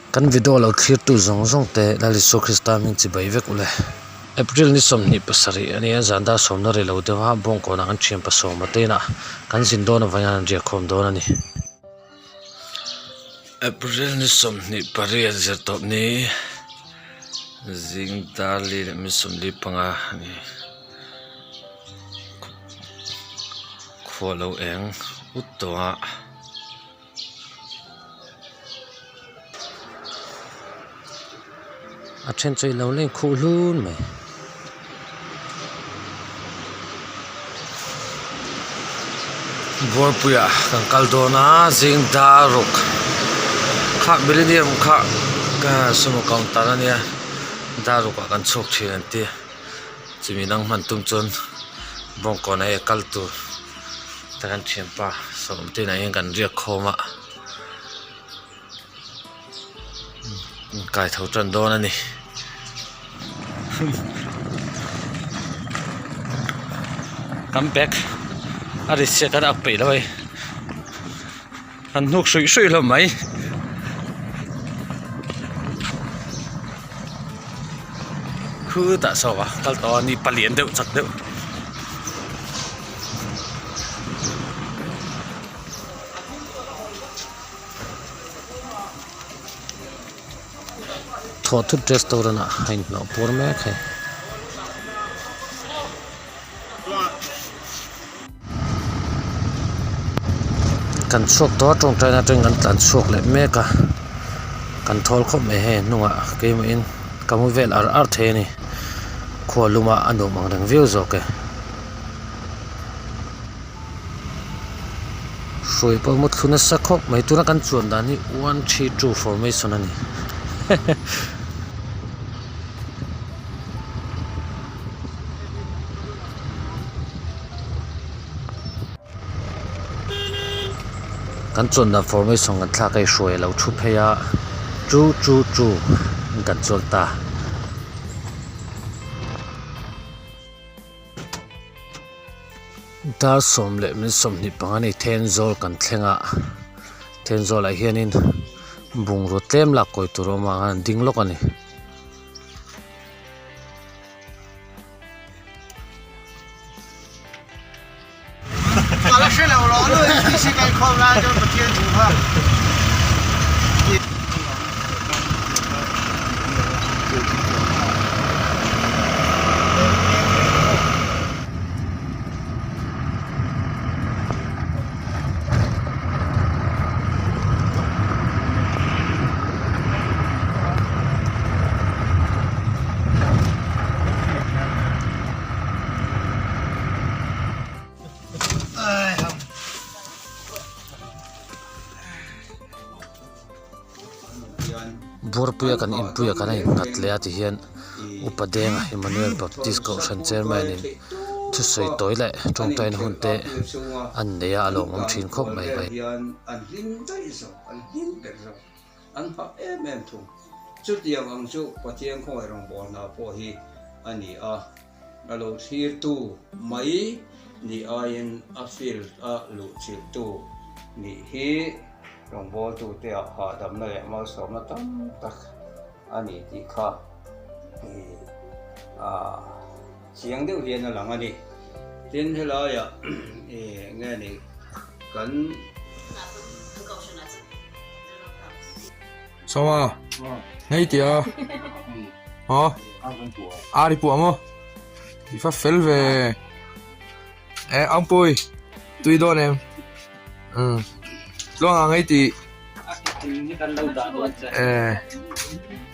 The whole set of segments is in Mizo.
Kan video lo thlirtu zawng zawng te Lal Isua Krista hming chibai vek ule. April ni 27 a nia, zan dar sawmna rei lo deuh a, Bawngkawnah kan thian pasawma te inah kan zin dawn avangin an riak khawm dawn a ni. April ni 28 zir tawp ni zing dar li leh mi 45 a ni. Khua lo eng ut tawh a. A then chu ilo leng khuh hlun mai. Buarpuia kan kal dawn a zing dar ruk kha millennium kha sumo counter a nia dar rukah kan chhuak thin an ti chumi dang hman tum chuan bawngkawn ah hei kal tur. Ta kan thianpa sawmte ah hian kan riak khawm a kai tho tan dawn a ni kan bag a ri chhiat a peih lo hei an hnuk hruih hruih hlawm mai. Khutah saw a kal tawh a ni palian deuh chak deuh. Thawhthut restaurant ah a inhnawh pur mek hei. Kan chhuak tawh a tawngtaina atangin kan tlan chhuak leh mek a kan thawl khawp mai hei hnungah keimahin ka mu vel ar ar thei a ni khua luma a nuam ang reng viau zawk e. Hruai pawh maw thlu nasa khawp mai tuna kan chuan dan hi one three two formation a ni. Kan chuan dan formation kan thlak a i hruai a lo thu phei a two two two in kan chuan ta. Dar sawm leh min 25 a ni Thenzawl kan thleng a Thenzawl ah hianin bungraw tlem lak kawi tur a awm ang a an ding lawk a ni. Buarpuia kan inpuia kan a innghat leh a ti hian Upa Denga Emmanuel Baptist Kohhran Chairman in thusawi tawi leh tawngtaina hun te an nei a a lawmawm thin khawp mai mai. An hah em em thung. Chutiang ang chu Pathian khawngaih rawngbawlna pawh hi a ni a, a lo thlirtu mai nih aiin a field a luhchilhtu nih hi rawngbawltute ah hahdamna leh malsawmna tam tak a ni tih kha chiang deuh hian a lang a ni. Tin helaiah nge ni kan. Sawma, ngei tia. Ho. Ari puah maw? I fa fel ve. E Ampui, tui dawn em? Um. Tluanga ngei ti. E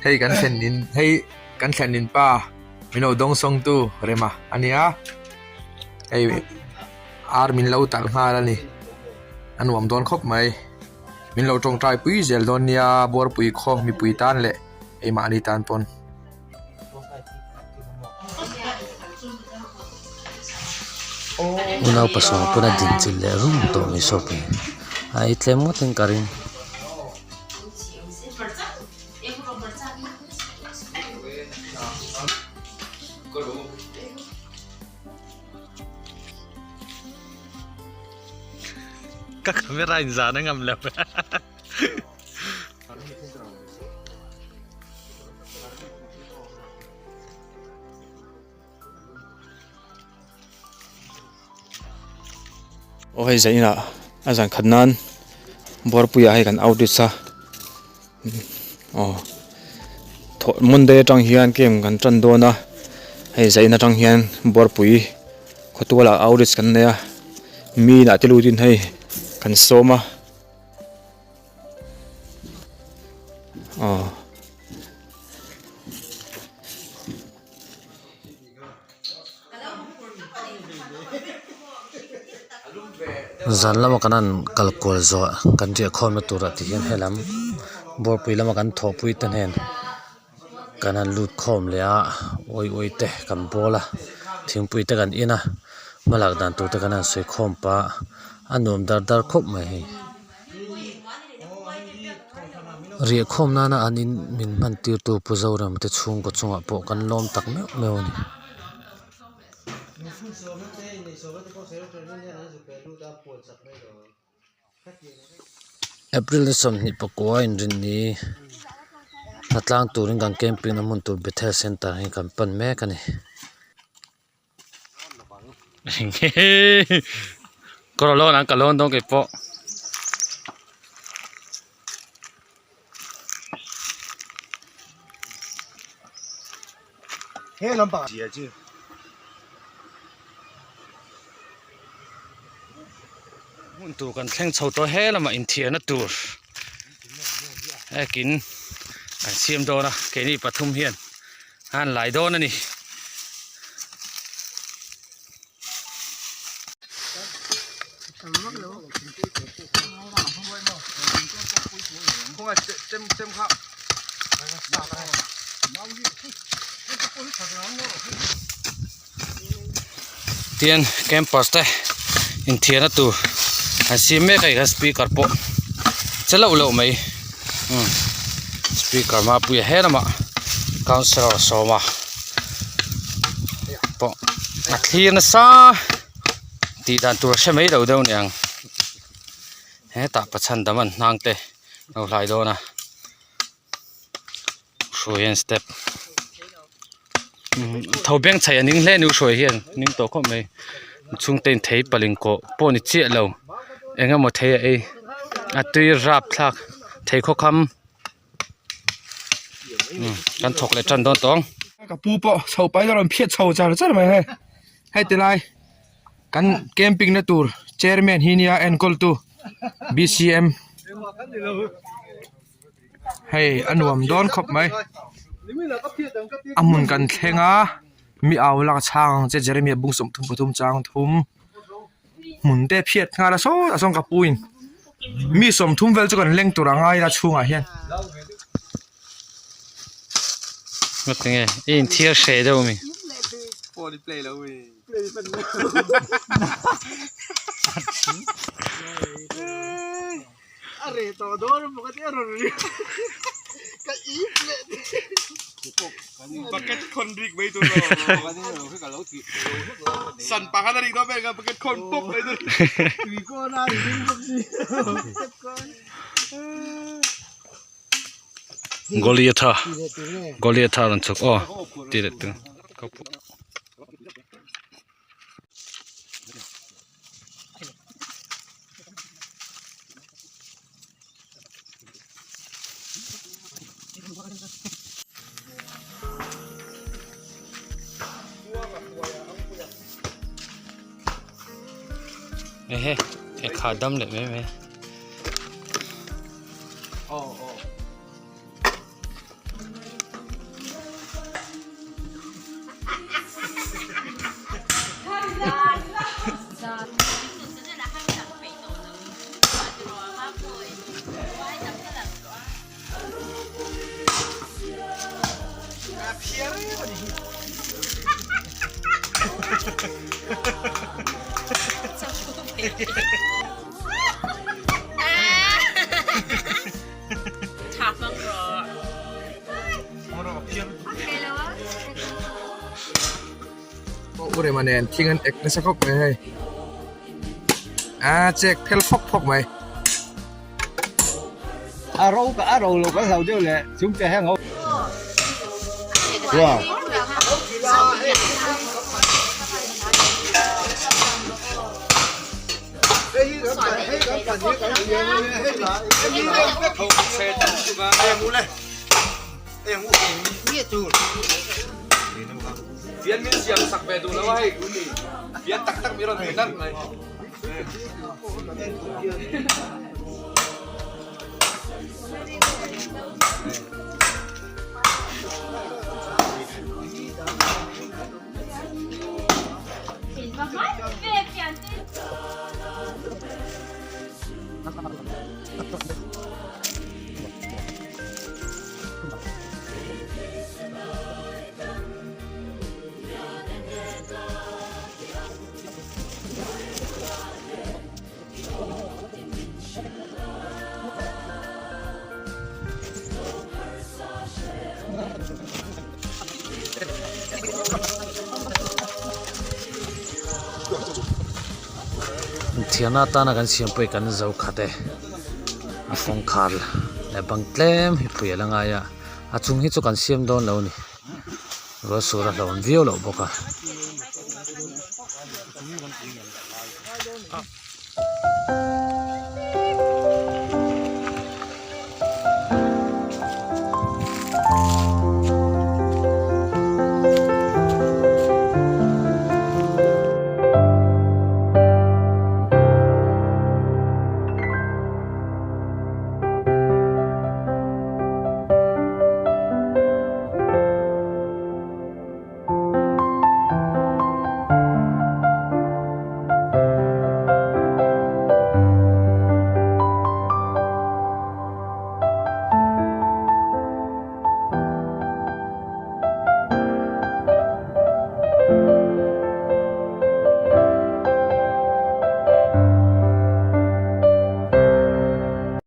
hei kan thlen in hei kan thlen in pa min lo dawng sawng tu Rema a nia. Hei ar min lo talh nghal a ni. A nuam dawn khawp mai. Min lo tawngtai pui zel dawn nia Buarpui khaw mipui tan leh keimahni tan pawn. Unau pasawm pawn a din chilh leh rum tawh mai sawp hi a ei tlem ngawt in ka ring. Ka camera in zan a ngam lo. Aw hei zan inah a zan khat nan Buarpuiah hei kan outreach a aw thawh Monday atang hian camp kan tan dawn a hei zan in atang hian Buarpui khawtualah outreach kan nei a mi inah te lutin hei kan sawm a aw. Zan lama kan han kal kual zawh kan riah khawmna turah ti hian helam buarpui lama kan thawhpui te hnen kan han lut khawm leh a uai uai te kan bawl a thingpui te kan in a hmalak dan tur te kan han sawi khawm pah a nuam dar dar khawp mai hei. Riah khawm nana an in min hman tir tu Pu Zoram te chhungkaw chungah pawh kan lawm tak meuh meuh a ni. April ni 24 inrinni hnatlang turin kan camping na hmun tur Bethel Centre hi kan pan mek a ni. Kawr a lawn ang ka lawn dawn kei pawh. Hmun tur kan thleng chho tawh he lamah inthiarna tur ekin kan siam dawn a keini pathum hian an lai dawn a ni. Tian campus te inthiarna tur an siam mek a kan speaker pawh che loh loh mai umm speaker mapuia he lamah councellor sawma pawh a thlir nasa tih dan tur a hre mai lo deuh aniang hetah pachhan dam an hnang te a lo hlai dawn a. Hruai hian step tho beng chhaih a ning hle a ni u hruai hian ning tawh khawp mai chhungte in thei paling kawh pawh ni chiah lo eng emaw thei a ei a tui rap thlak thei khaw kham kan thawk leh tan dawn tawh ang. Ka pu pawh chho pahin a rawn phiat chho char char mai hei heti lai kan camping na tur chairman hi nia enkawl tu B_C_M. Hei a nuam dawn khawp mai a hmun kan thleng a mi au lak a chhang ang che Jeremia bung 33 chang thum hmun te a phiat nghal a sawtah sawn ka pu in mi 30 vel chu kan leng tur a ngai a chhungah hian. Ngatinge i inthiar hreh deuh ami? A reh tawh dawn a pakhat hi a rawn ri ka ip leh Bucket khawn rik mai tur San pakhat a rik dawn vel ka bucket khawn pawp mai tur. Tui kawn a ri ding bawk si. Goliatha Goliatha rawn chhuk aw ti leh tu. Ehe e kha dam leh mai mai. U Rema nen thing an ek nasa khawp mai hei a chek phel phawk phawk mai. A ro ka a ro lo kan hlau deuh leh chungte heng ho. Fian min siam sak ve duh lo a hei fian tak tak mi rawn pe nalh mai. Thianna atana kan siam pawh hi kan zo khat e a kawngkhar leh bang tlem hi pui a la ngai a a chung hi chu kan siam dawn lo a ni ruah sur a hlauhawm viau loh bawk a.